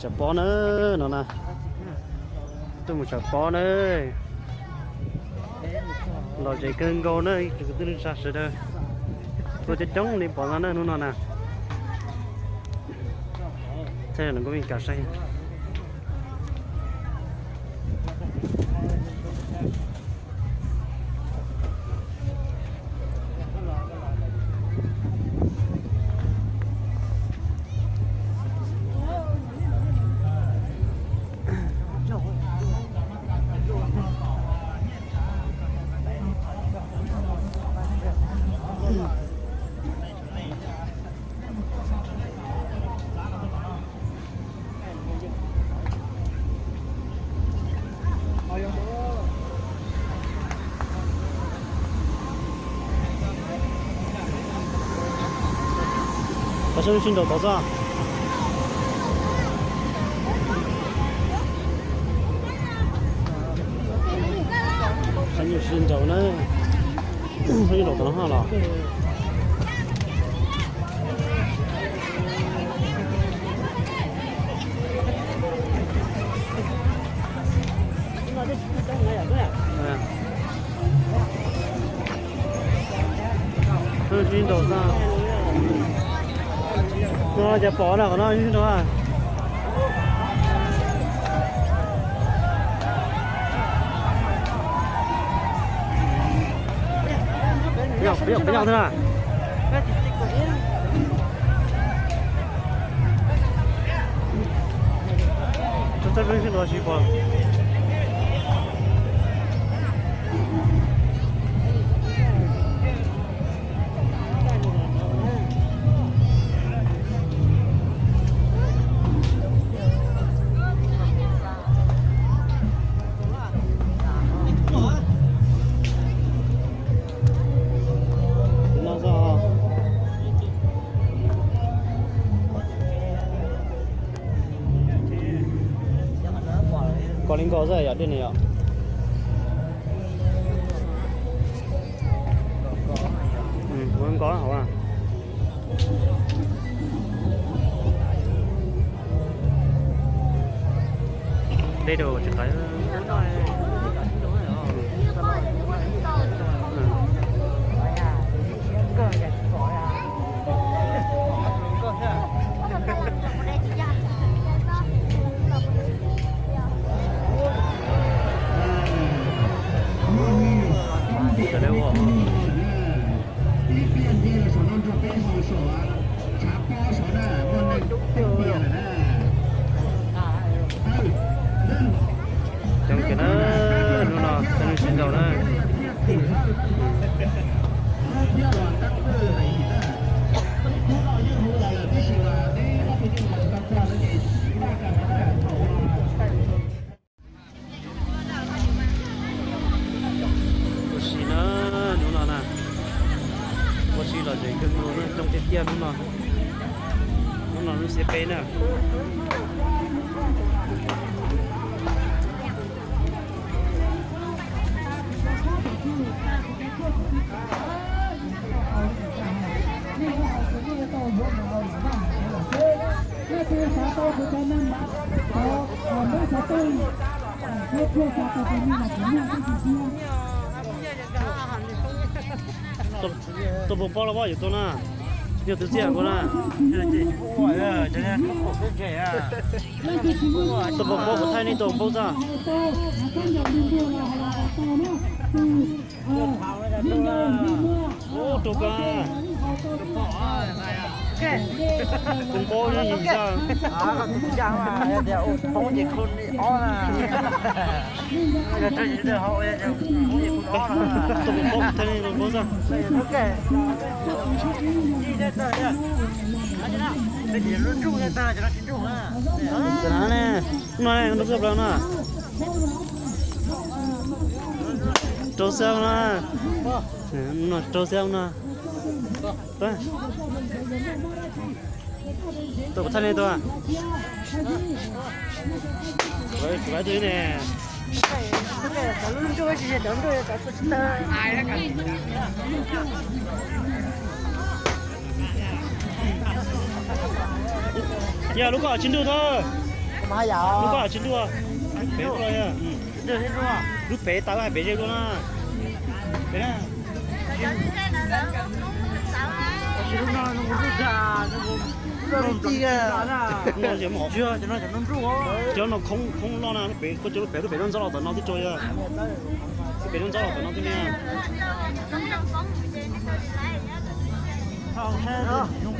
Tshav pob na, no na, tuaj mus tshav pob na, lom zem kawg nkaus na, ib tsoom kwv tij neej tsa sawv daws tuaj coob coob li pom no na hnub no na. Thaij nkauj Vij Kas saib. Koj saib lub sib nraus tod xwb. Saib lub sib nraus na, sib nraus tod no los. Sib nraus xwb. No ces pom na, qhov no sib nraus. Peb yog, peb yog, peb yog na. Txog txog sib nraus tsis pom. Kos li nkaus xwb yom, dej no yom. Ua nkos hauv. Dej rau tsis qab. Coob kiag na, hnub no txog hnub sib nraus na. Ua si na, hnub no na, ua si lom zem kawg nkaus na, coob tiag tiag hnub no. Hnub no hnub xiab peb na. Tus pos npauj los poj yuav tau na, yog tus txiaj nkaus na. Tus pos npauj kuv thaij nej tus pos npauj txog. Ub, rau koj. Tus pos npauj ne yim zog. Tus pos npauj kuv thaij nej tus pos npauj txog. Tam no ne, no ne, no txog plaws no. Rau xab no. No rau xab no. Tuaj, kuv thaij nej tuaj. Kuv, kuv thaij nej ne. Yog lub koj tsis ntuj tod. Lub koj tsis nruj, pem lub los yog, lub pem tau hais pem ze dua na. Pem na. Cov no khoob khoob loj na, lub pem, koj cov lub pem lub ntxob los tom no twb rau yog. Lub pem lub ntxob los tom no twb ne.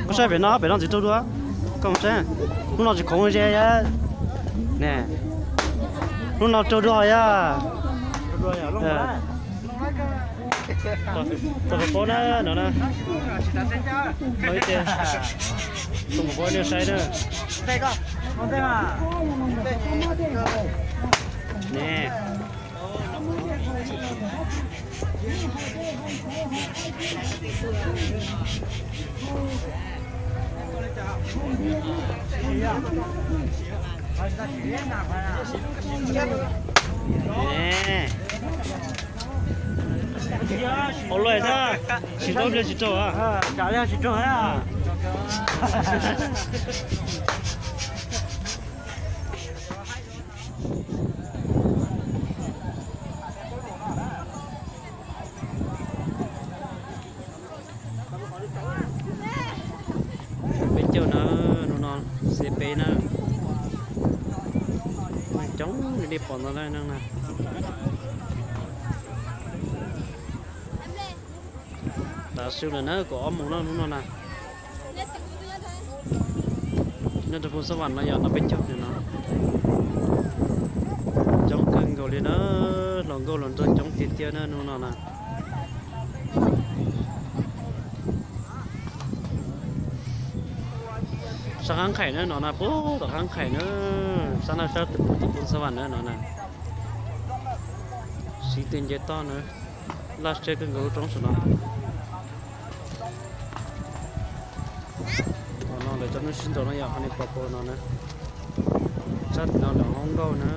Koj saib pem no, pem no ntxiv raug dua. Koj mus saib, lub no tsis khoov ze. Ne, lub no raug dua yog. Tau paub na no na. Tau ib tiag, tau paub nej saib na. Ne. Ua luaj thiab, tsis tau ib pliag tsis raug. Peb caug na, hnub no xiab peb na, neeg coob li nej pom ntawd na. Tav su lawm na, kaum ob moos no hnub no na. Nyob rau Phoos Xab Vam no yog no peb caug no. Coob kawg nkaus li na, hluas nkauj hluas nraug coob tiag tiag na hnub no na. Sab Qab Nqhaim na no na, puag tom Qab Nqhaim na, sab na sab tim Phoos Xab Vam na no na. Siv tes nce toj na, laj siab kawg nkaus lub roob saum no. Qhov no lawv cov hnub sib nraus no yog qhov nej pom pem no na. Sab tim no lawv hoob nkauj na.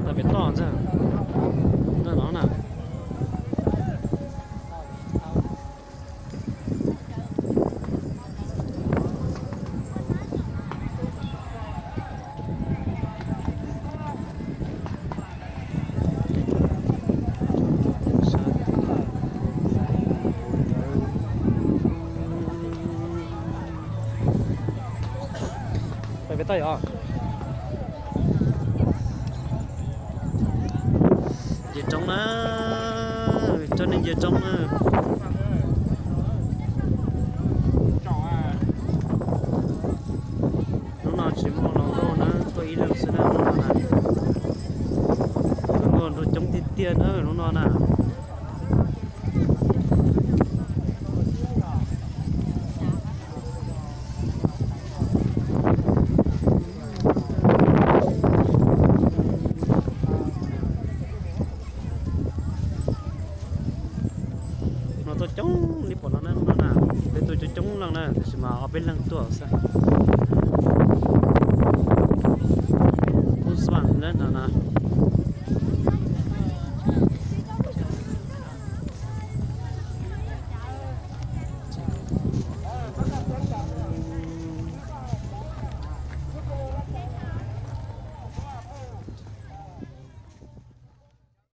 Tau pem toj ntag, ntawm no na. Pem toj yog. Ncig roob na, coj nej ncig roob na. Hnub no tsis muaj hluas nkauj na, tuaj ib leeg xwb na hnub no na. Hluas nkauj nraug coob tiag tiag na hnub no na.